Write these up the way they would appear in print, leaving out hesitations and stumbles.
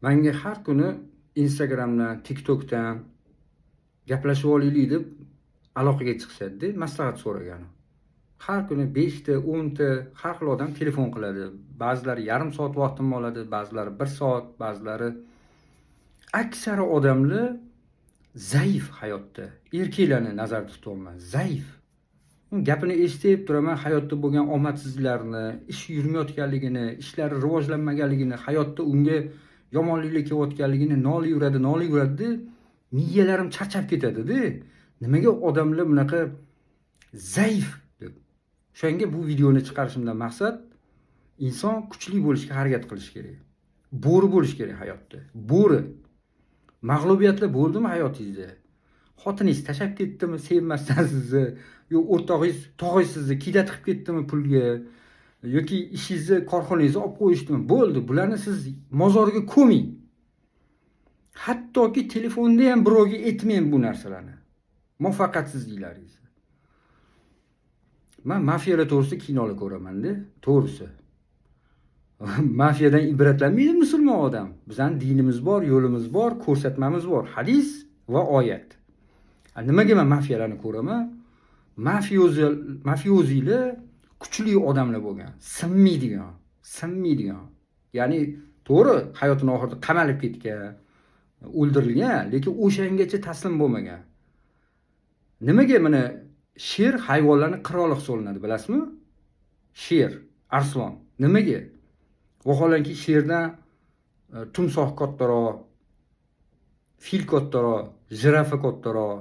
Manga har kuni Instagramdan, TikTokdan gaplashib olaylik deb aloqaga chiqishadi, maslahat so'ragani. Har kuni 5 ta, 10 ta har xil odam telefon qiladi. Ba'zilari yarim soat vaqtimni oladi, ba'zilari 1 soat, ba'zilari. Aksari odamlar zaif hayotda. Erkaklarni nazarda tutyapman, zaif. Gapini eshitib turaman, hayotda bo'lgan omadsizliklarni, ish yurmayotganligini, ishlari rivojlanmaganligini, hayotda unga yomonliklar kelayotganligini noliyveradi, noliyveradi, miyalarim charchab ketadi-da. Nimaga odamlar bunaqa zaif deb. O'shanga bu videoni chiqarishimdan maqsad inson kuchli bo'lishga harakat qilish kerak. Bo'ri bo'lish kerak hayotda. Bo'ri. Mag'lubiyatlar bo'ldimi hayotingizda? Xotiningiz tashlab ketdimi sevmasdan sizni, yo o'rtog'ingiz, tog'ingiz sizni kidatib ketdimi pulga, yoki ishingizni, korxonangizni olib qo'yishdimi? Bo'ldi, bularni siz mozorga ko'ming. Hattoki telefonda ham birovga aytmang bu narsalarni. Muvaffaqiyatsizliklaringizni. Men mafiyalar to'g'risida kinolar ko'raman-da, to'g'risi. Mafiyadan ibratlanmaydi musulmon odam. Bizning dinimiz bor, yo'limiz bor, ko'rsatmamiz bor, hadis va oyat. Nimaga men mafiyalarni ko'raman? Mafiozilar kuchli odamlar bo'lgan, sinmaydigan, sinmaydigan. Ya'ni to'g'ri, hayotini oxirida qamalib ketgan, o'ldirilgan, lekin o'shangacha taslim bo'lmagan. Nimaga mana sher hayvonlarni qiroli hisoblanadi, bilasizmi? Sher, arslon. Nimaga? Vaholanki sherdan tumsoh kattaroq, fil kattaroq, jirafa kattaroq,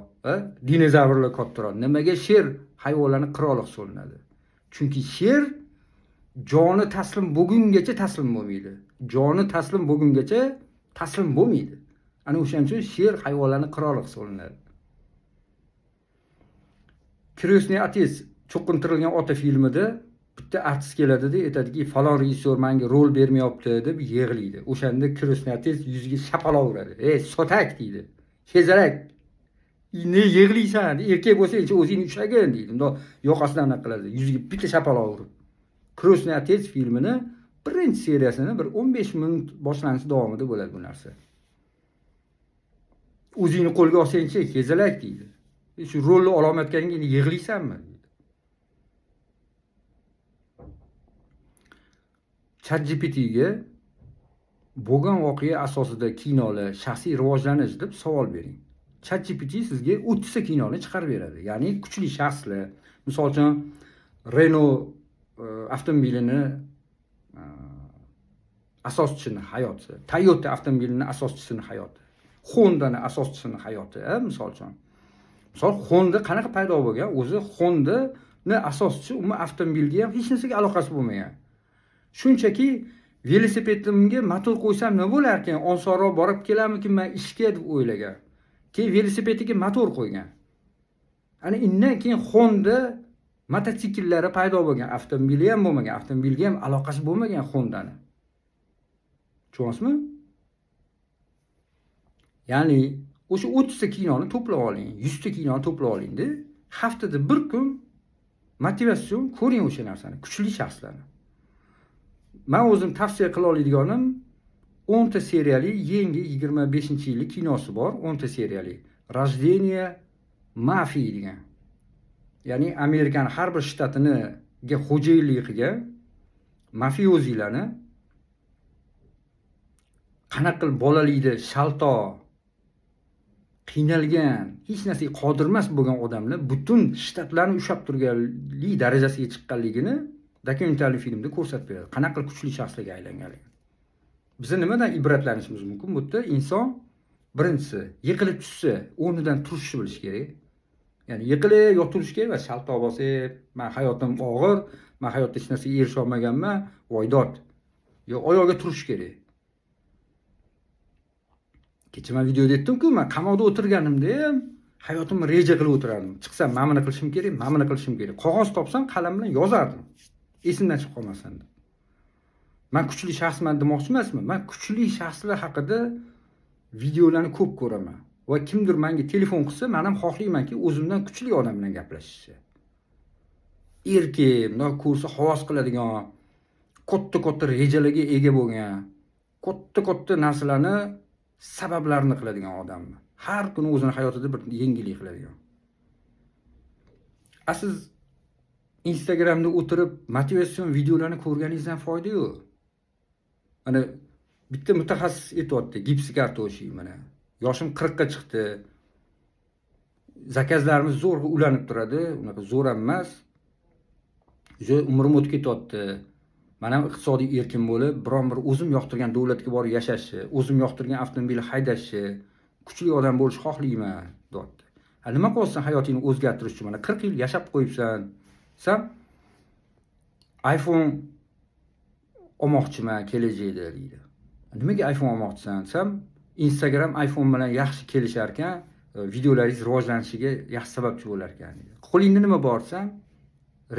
dinozavrlar kattaroq. Nimaga sher hayvonlarni qiroli hisoblanadi? Chunki sher joni taslim bo'lgungacha taslim bo'lmaydi. Joni taslim bo'lgungacha taslim bo'lmaydi. Ana o'shaning uchun sher hayvonlarni qiroli hisoblanadi. Крестный отец, cho'qintirilgan ota filmida bitta artist keladida aytadiki, falon rejissyor menga rol bermayapti deb yig'laydi. O'shanda крестный отец yuziga shapaloq uradi. "Ey, sotak" deydi. "Hezalak. Ne yig'laysan? Erkak bo'lsang, o'zingni ushlagin" deydi. Bundoq yoqasidan anaqa qiladi. Yuziga bitta shapaloq urib. Крестный отец filmini birinchi seriyasini bir 15 minut boshlanishi davomida bo'ladi bu narsa. "O'zingni qo'lga olsangchi, hezalak" deydi. "Shu rolni ololmayotganingga endi yig'laysanmi?" deydi. ChatGPTga bo'lgan voqea asosida kinolar, shaxsiy rivojlanish deb savol bering. ChatGPT sizga 30 ta kinoni chiqarib beradi. Ya'ni kuchli shaxslar, misol uchun Renault avtomobilini asoschisini hayoti, Toyota avtomobilini asoschisini hayoti, Honda'ni asoschisini hayoti, misol uchun. Misol Honda qanaqa paydo bo'lgan? O'zi Honda'ni asoschisi umuman avtomobilga ham hech narsaga aloqasi bo'lmagan. Shunchaki velosipedimga motor qo'ysam nima bo'larkan, osonroq borib kelarmikin men ishga deb o'ylagan. Keyin velosipediga motor qo'ygan. Ana undan keyin Honda mototsikllari paydo bo'lgan, avtomobili ham bo'lmagan, avtomobilga ham aloqasi bo'lmagan Honda'ni. Tushunyapsizmi? Ya'ni o'sha 30 ta kinoni to'plab oling, 100 ta kinoni to'plab olingda, haftada bir kun motivatsion ko'ring o'sha narsani, kuchli shaxslarni. Men o'zim tavsiya qila oladiganim 10 ta seriyali yangi 25-yillik kinosi bor, 10 ta seriyali. Рождение мафии degan. Ya'ni Amerikani har bir shtatiniga xo'jayinlik qilgan mafiozilarni qanaqa qilib bolalikda shalto, qiynalgan, hech narsaga qodir emas bo'lgan odamlar butun shtatlarni ushlab turganlik darajasiga chiqqanligini dokumental filmda ko'rsatib beradi. Qanaqa qilib kuchli shaxslarga aylanganligini. Biz nimadan ibratlanishimiz mumkin? Bu yerda inson birinchisi yiqilib tushsa, o'rnidan turishni bilish kerak. Ya'ni yiqilib yotirish kerak emas, shaltoq bosib, "Men hayotim og'ir, men hayotda hech narsaga erisha olmaganman, voydod." Yo, oyog'iga turish kerak. Kecha men videoda aytdim-ku, men qamoqda o'tirganimda ham hayotimni reja qilib o'tirardim. Chiqsam mana buni qilishim kerak, mana buni qilishim kerak. Qog'oz topsam qalam bilan yozardim. Esimdan chiqib qolmasin deb. Men kuchli shaxsman demoqchi emasman. Men kuchli shaxslar haqida videolarni ko'p ko'raman. Va kimdir menga telefon qilsa, men ham xohlaymanki, o'zimdan kuchli odam bilan gaplashishni. Erkak, bundoq ko'rsa havas qiladigan, katta-katta rejalarga ega bo'lgan, Katta-katta narsalarni sabablarini qiladigan odammi? Har kuni o'zini hayotida bir yengillik qiladigan. A siz Instagramda o'tirib motivatsion videolarni ko'rganingizdan foyda yo'q. Mana bitta mutaxassis aytyapti, гипсокартонщик mana. Yoshim 40 ga chiqdi. Zakazlarimiz zo'rg'a ulanib turadi, unaqa zo'r ham emas. Уже umrim o'tib ketyapti. Men ham iqtisodiy erkin bo'lib, biron bir o'zim yoqtirgan davlatga borib yashashni, o'zim yoqtirgan avtomobilni haydashni, kuchli odam bo'lishni xohlayman, deyapti. Ha, nima qilyapsan hayotingni o'zgartirish uchun? Mana 40 yil yashab qo'yibsan. San iPhone olmoqchiman kelajakda deydi. Nimaga iPhone olmoqchisan desam, Instagram iPhone bilan yaxshi kelishar ekan, videolaringiz rivojlanishiga yaxshi sababchi bo'lar ekan deydi. Qo'lingda nima bor desam,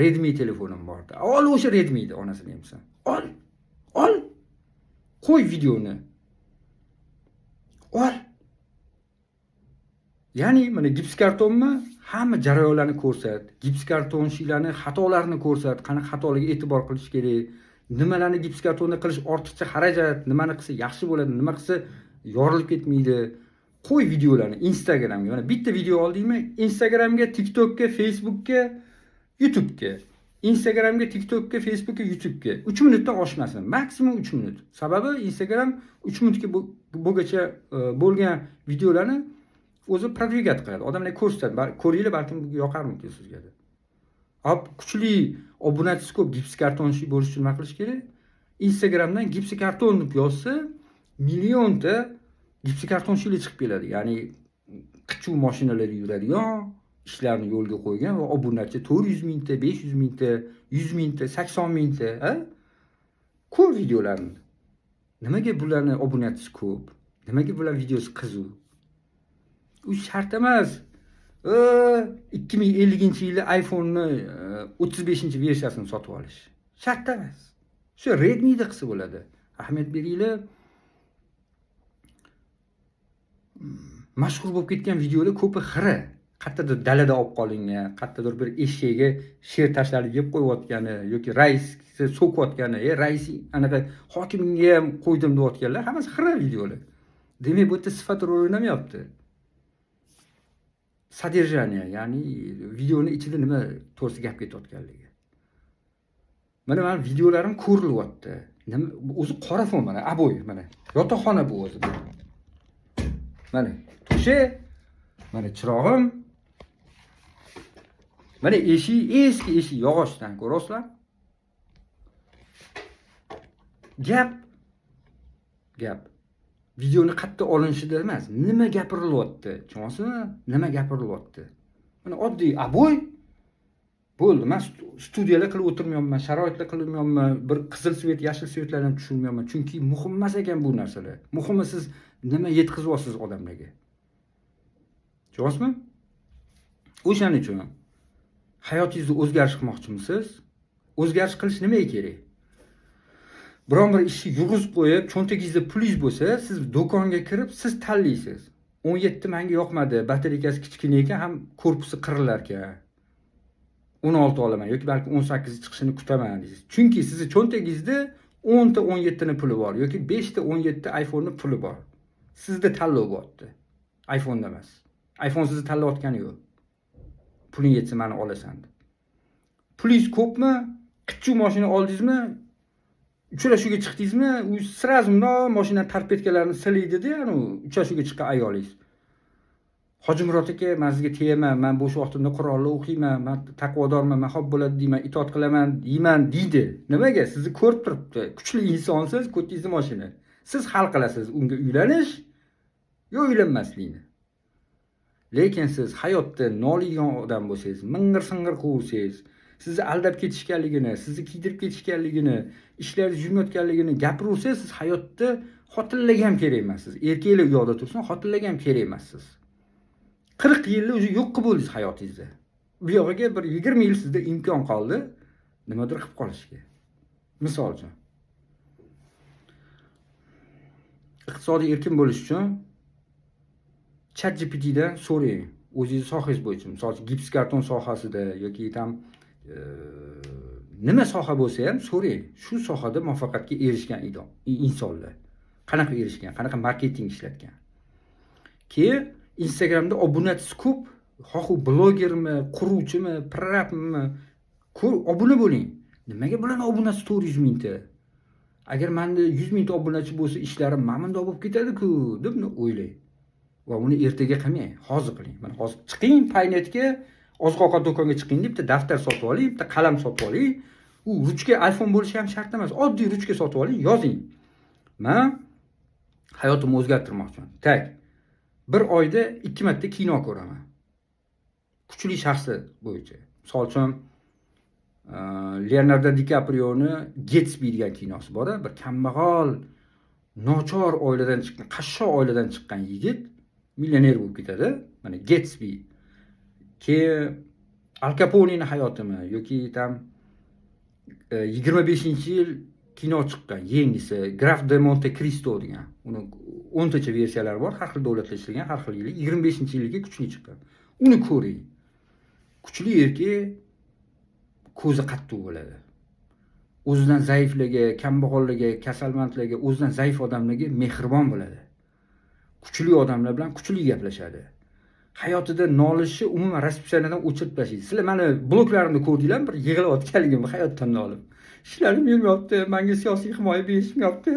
Redmi telefonim bor. Ol o'sha Redmi'ni onasini emsan. Ol. Ol. Qo'y videoni. Ol. Ya'ni mana gipskartonni hamma jarayonlarni ko'rsat, gipskartonchilarni xatolarini ko'rsat, qanaqa xatolarga e'tibor qilish kerak, nimalarni gipskartonda qilish ortiqcha xarajat, nimani qilsa yaxshi bo'ladi, nima qilsa yorilib ketmaydi. Qo'y videolarni Instagramga. Mana bitta video oldingmi? Instagramga, TikTokka, Facebookka, YouTube'ga. Instagramga, TikTokka, Facebookka, YouTube'ga 3 minutdan oshmasin. Maksimum 3 minut. Sababi Instagram 3 minutga bo'lgacha bo'lgan videolarni o'zi продвигать qiladi. Odamlarga ko'rsatadi. Ko'ringlar, balkim yoqarmikin sizga deb. Hop, kuchli obunachisi ko'p гипсокартонщик bo'lish uchun nima qilish kerak? Instagramdan gipskarton deb yozsa, millionta гипсокартонщик lar chiqib keladi. Ya'ni qichuv mashinalarda yuradigan, ishlarni yo'lga qo'ygan va obunachi 400 mingta, 500 mingta, 100 mingta, 80 mingta, ha? Ko'r videolarni. Nimaga bularni obunachisi ko'p? Nimaga bular videosi qiziq? U shart emas. 2050-yilda iPhone'ni 35-versiyasini sotib olish. Shart emas. Shu Redmi'da qilsa bo'ladi. Ahamiyat beringlar. Mashhur bo'lib ketgan videolar ko'pi xira. Qayerdadir dalada olib qolingan, qayerdadir bir eshagiga sher tashlanib yeb qo'yayotgani yoki raisni so'kayotgani, rais anaqa hokimga ham qo'ydim deyotganlar, hammasi xira videolar. Demak, bu yerda sifat rol o'ynamayapti. Содержание, ya'ni videoni ichida nima to'g'risida gap ketayotganligi. Mana meni videolarim ko'rilyapti. Nima o'zi qora fon mana, обои mana. Yotoqxona bu o'zi. Mana to'shak, mana chirog'im. Mana eshik, eski eshik yog'ochdan ko'rasizlar. Gap gap. Videoni qayerda olinishida emas, nima gapirilyapti, tushunyapsizmi? Nima gapirilyapti? Mana oddiy обои bo'ldi. Men studiyalar qilib o'tirmayapman, sharoitlar qilmayapman, bir qizil svet, yashil svetlarni ham tushirmayapman, chunki muhim emas ekan bu narsalar. Muhimi siz nima yetkazyapsiz odamlarga. Tushunyapsizmi? O'shaning uchun hayotingizni o'zgarish qilmoqchimisiz? O'zgarish qilish nimaga kerak? Biron bir ishni yurg'izib qo'yib, cho'ntagingizda pulingiz bo'lsa, siz do'konga kirib, siz tanlaysiz. 17 menga yoqmadi, batareykasi kichkina ekan, ham korpusi qirilar ekan. 16 olaman yoki balki 18 chiqishini kutaman deysiz. Chunki sizni cho'ntagingizda 10 ta 17 ni puli bor yoki 5 ta 17 iPhone'ni puli bor. Sizda tanlov bo'lyapti. iPhone'da emas. iPhone sizni tanlayotgani yo'q. Puling yetsa meni olasan deb. Pulingiz ko'pmi? Kichik mashina oldingizmi? Uchrashuvga chiqdingizmi? U сразу bundoq mashina torpedkalarini silaydida, ya'ni uchrashuvga chiqqan ayolingiz. Hoji Murod aka, men sizga tegaman, men bo'sh vaqtimda Qur'onni o'qiyman, men taqvodorman, men xo'p bo'ladi deyman, itoat qilaman deyman deydi. Nimaga? Sizni ko'rib turibdi. Kuchli insonsiz, ko'tingizda mashina. Siz hal qilasiz unga uylanish yo uylanmaslikni. Lekin siz hayotda noliydigan odam bo'lsangiz, ming'ir-sing'ir qilsangiz, sizni aldab ketishganligini, sizni kiydirib ketishganligini, ishlaringiz yurmayotganligini gapiraversangiz, siz hayotda xotinlarga ham kerak emassiz. Erkaklar u yoqda tursin, xotinlarga ham kerak emassiz. 40 yilni o'zi yo'q qilib bo'ldingiz hayotingizda. Bu yog'iga bir 20 yil sizda imkon qoldi nimadir qilib qolishga. Misol uchun, iqtisodiy erkin bo'lish uchun ChatGPTdan so'rang, o'zingiz sohangiz bo'yicha, misol uchun gipskarton sohasida yoki tam nima soha bo'lsa ham so'rang. Shu sohada muvaffaqiyatga erishgan insonlar. Qanaqa erishgan, qanaqa marketing ishlatgan. Keyin Instagramda obunachisi ko'p, xoh u blogermi, quruvchimi, prorabmi, obuna bo'ling. Nimaga bularni obunasi 400 mingta? Agar menda 100 mingta obunachi bo'lsa, ishlarim mana bundoq bo'lib ketadi-ku, deb o'ylang. Va uni ertaga qilmang, hozir qiling. Mana hozir chiqing Paynetga, oziq-ovqat do'koniga chiqing, bitta daftar sotib oling, bitta qalam sotib oling. U ruchka iPhone bo'lishi ham shart emas. Oddiy ruchka sotib oling, yozing. Men hayotimni o'zgartirmoqchiman. Tak. Bir oyda 2 marta kino ko'raman. Kuchli shaxslar bo'yicha. Misol uchun, Leonardo Di Caprioni Gatsby degan kinosi bor, bir kambag'al, nochor oiladan chiqqan, qashshoq oiladan chiqqan yigit millioner bo'lib ketadi. Mana Gatsby. Keyin Al Capone'ning hayotimi yoki tam 25-yil kino chiqqan, yengisi Graf de Monte Cristo degan. Uni 10 tacha versiyalari bor, har xil davlatlar ishlagan, har xil yili 25-yilga kuchli chiqqan. Uni ko'ring. Kuchli erkak ko'zi qattiq bo'ladi. O'zidan zaiflarga, kambag'allarga, kasalmandlarga, o'zidan zaif odamlarga mehribon bo'ladi. Kuchli odamlar bilan kuchli gaplashadi. Hayotida nolishi umuman расписание dan o'chirib tashlaydi. Sizlar meni bloglarimda ko'rdinglarmi, bir yig'layotganligimni hayotdan nolib. Ishlarim yurmayapti, menga siyosiy himoya berishmayapti,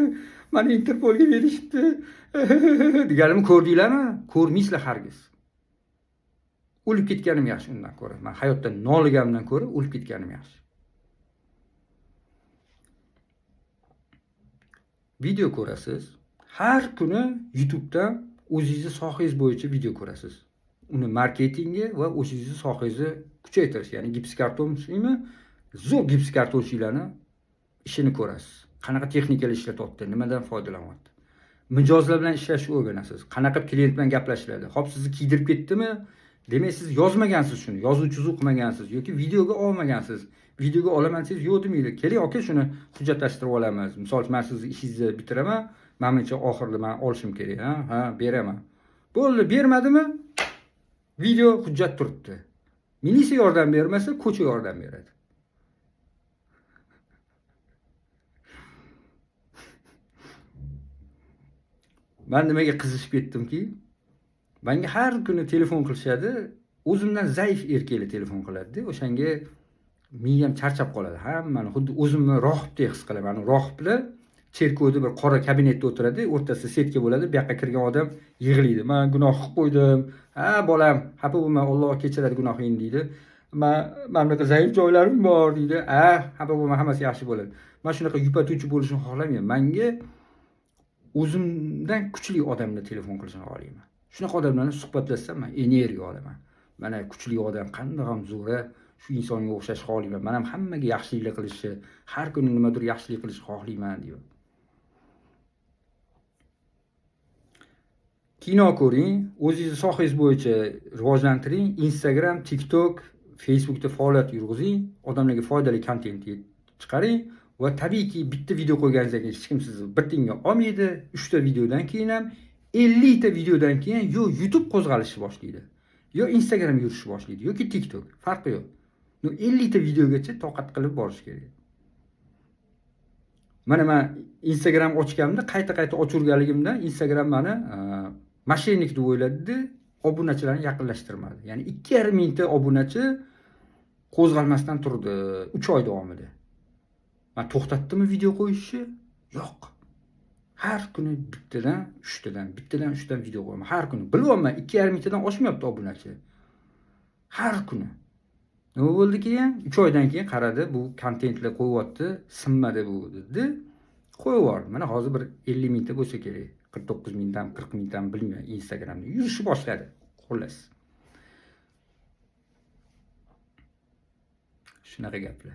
meni Interpolga berishibdi deganimni ko'rdinglarmi? Ko'rmaysizlar hargiz. O'lib ketganim yaxshi undan ko'ra. Men hayotdan noliganimdan ko'ra o'lib ketganim yaxshi. Video ko'rasiz. Har kuni YouTube'dan o'zingizni sohangiz bo'yicha video ko'rasiz. Uni marketingi va o'zingizni sohangizni kuchaytirish, ya'ni gipskartonchimi, zo'r gipskartonchilarni ishini ko'rasiz. Qanaqa texnikalar ishlatyapti, nimadan foydalanyapti. Mijozlar bilan ishlashni o'rganasiz. Qanaqa klient bilan gaplashiladi. Xo'p, sizni kiydirib ketdimi? Demak, siz yozmagansiz shuni, yozuv chizuv qilmagansiz yoki videoga olmagansiz. Videoga olaman desangiz, yo'q demaydi. Keling aka, shuni hujjatlashtirib olamiz. Misol uchun, men sizni ishingizni bitiraman, menimcha oxirida men olishim kerak, ha? Ha, beraman. Bo'ldi, bermadimi? Video hujjat turibdi. Militsiya yordam bermasa, ko'cha yordam beradi. Men nimaga qizishib ketdimki, menga har kuni telefon qilishadi, o'zimdan zaif erkaklar telefon qiladi-da, o'shanga miyam charchab qoladi. Hammani xuddi o'zimni rohibdek his qilaman. Rohiblar cherkovda bir qora kabinetda o'tiradi, o'rtasida setka bo'ladi, bu yoqqa kirgan odam yig'laydi. Men gunoh qilib qo'ydim. Ha, bolam, xafa bo'lma, Alloh kechiradi gunohingni deydi. Men mana bunaqa zaif joylarim bor deydi. Ha, xafa bo'lma, hammasi yaxshi bo'ladi. Men shunaqa yupatuvchi bo'lishni xohlamayman. Menga o'zimdan kuchli odamlar telefon qilishini xohlayman. Shunaqa odamlarni suhbatlashsam men energiya olaman. Mana kuchli odam qanday ham zo'ra, shu insonga o'xshashni xohlayman. Men ham hammaga yaxshilik qilishni, har kuni nimadir yaxshilik qilishni xohlayman deyman. Kino ko'ring, o'zingizni sohangiz bo'yicha rivojlantiring, Instagram, TikTok, Facebookda faoliyat yurg'izing, odamlarga foydali kontent chiqaring va tabiiyki bitta video qo'yganingizdan keyin hech kim sizni bir tiyinga olmaydi. 3 ta videodan keyin ham 50 ta videodan keyin yo YouTube qo'zg'alishni boshlaydi, yo Instagram yurishni boshlaydi, yoki TikTok, farqi yo'q. No 50 ta videogacha toqat qilib borish kerak. Mana men Instagram ochganimda qayta-qayta ochirganligimdan Instagram meni moshennik deb o'yladi-da, obunachilarni yaqinlashtirmadi. Ya'ni 2,5 mingta obunachi qo'zg'almasdan turdi 3 oy davomida. Men to'xtatdimmi video qo'yishni? Yo'q. Har kuni bittadan, uchtadan, bittadan, uchtadan video qo'yaman. Har kuni. Bilyapman, 2,5 mingtadan oshmayapti obunachi. Har kuni. Nima bo'ldi keyin? 3 oydan keyin qaradi, bu kontentlar qo'yyapti, sinmadi bu dedi. Qo'yib yubordi. Mana hozir bir 50 mingta bo'lsa kerak. 49 mingdan, 40 mingdan bilmayman, Instagramda yurishni boshladi. Xullas. Shunaqa gaplar.